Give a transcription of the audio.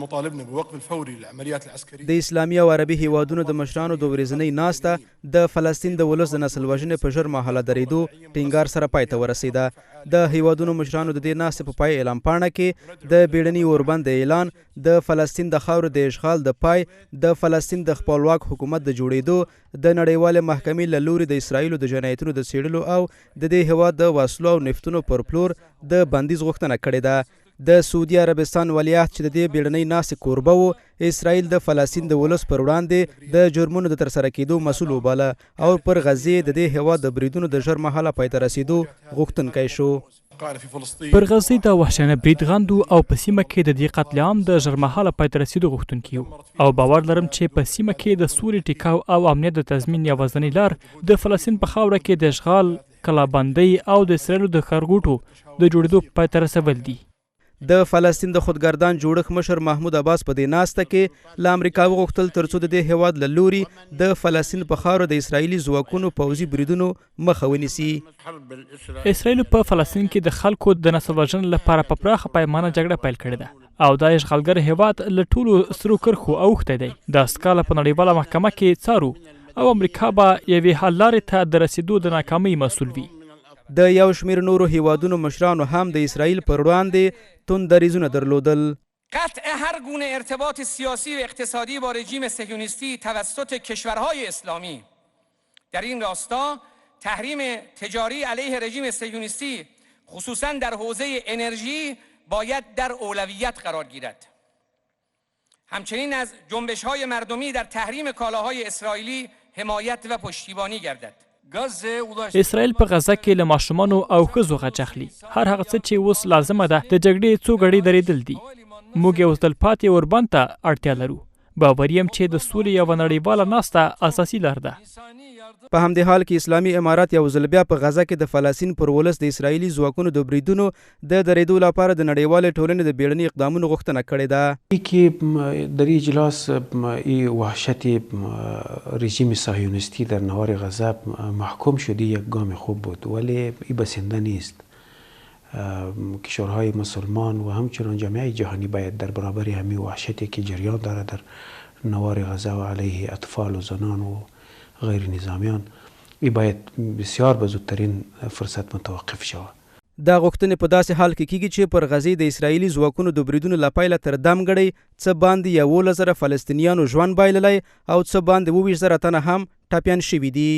مطالبنا بالوقف الفوري للعمليات العسكرية. د اسلامي او عربي هېوادونو د مشرانو د ورځنۍ ناسته د فلسطین د ولس د نسل وژنې په ژر مهاله درېدو ټینګار سره پای ته ورسېده. د هېوادونو مشرانو د دې ناستې په پای اعلام پاڼه کې د بیړني اوربند د اعلان، د فلسطین د خاورې د اشغال د پای، د فلسطین د خپلواک حکومت د جوړېدو، د نړیوالې محکمې له لوري د اسراییلو د جنایتونو د څېړلو او د دې هېواد د وسلو او نفتونو پر پلور د بندیز غوښتنه کړې ده. د سعودي عربستان ولیعهد چې د دې بیړنۍ ناستې کوربه و، اسراییل د فلسطین د ولس پر وړاندې د جرمونو د ترسره کېدو مسؤل وباله او پر غزې د دې هېواد د بریدونو د ژر مهاله پای ته رسېدو غوښتونکی شو. پر غزې دا وحشیانه برید غندو او په سیمه کې د دې قتل عام د ژرمهاله پای ته رسېدو غوښتونکي یو او باور لرم چې په سیمه کې د سولې، ټیکاو او امنیت د تضمین یوازنۍ لار د فلسطین په خاوره کې د اشغال، کلابندۍ او د اسراییلو د ښارګوټو د جوړېدو پای ته رسول دي. د فلسطین د خودګردان جوړښت مشر محمود عباس په دې ناسته کې له امریکا وغوښتل ترڅو د دې هېواد له لوري د فلسطین په خاوره د اسراییلي ځواکونو پوځي بریدونو مخه ونیسي. اسراییلو په فلسطین کې د خلکو د نسل وژنې لپاره په پراخه پیمانه جګړه پیل کړې ده او دا اشغالګر هېواد له ټولو سرو کرښو اوښتی دی. دا سکاله په نړیواله محکمه کې څارو او امریکا به یوې حل لارې ته د رسېدو د ناکامۍ مسول وي. د یو شمېر نورو هېوادونو مشرانو هم د اسراییل پر وړاندې توند دریځونه درلودل. قطع هر گونه ارتباط سیاسی و اقتصادی با رژیم صهیونیستی توسط کشورهای اسلامی در این راستا تحریم تجاری علیه رژیم صهیونیستی خصوصا در حوزه انرژی باید در اولویت قرار گیرد. همچنین از جنبش‌های مردمی در تحریم کالاهای اسرائیلی حمایت و پشتیبانی گردد. اسرائیل په غزه کې له ماشومانو او ښځو غچ اخلي. هر هغه څه چې اوس لازمه ده د جګړې څو ګړۍ درېدل دي. موږ یو تلپاتې اوربند ته اړتیا لرو. باوري یم چې د سولې یوه نړیواله ناسته اساسي لار ده. په همدې حال کې اسلامي امارت یو ځل بیا په غزه کې د فلسطین پر ولس د اسراییلي ځواکونو د بریدونو د درېدو لپاره د نړیوالې ټولنې د بیړني اقدامونو غوښتنه کړې ده. ای که در ای اجلاس ای وحشت رژیم صهیونیستی در نوار غزه محکوم شد ای یک گام خوب بود ولی ای بسنده نیست. کشورهای مسلمان و همچنان جامعه جهانی باید در برابر همی وحشتی که جریان داره در نوار غزه و علیه اطفال و زنان و غیر نظامیان ای باید بسیار به زودترین فرصت متوقف شود. دا غوښتنې په داسې حال کې کېږي چې پر غزې د اسراییلي ځواکونو د بریدونو له پیله تر دم ګړۍ څه باندې 11 زره فلسطینیانو ژوند بایللی او څه باندې 27 زره تنه هم ټپیان شوي دي.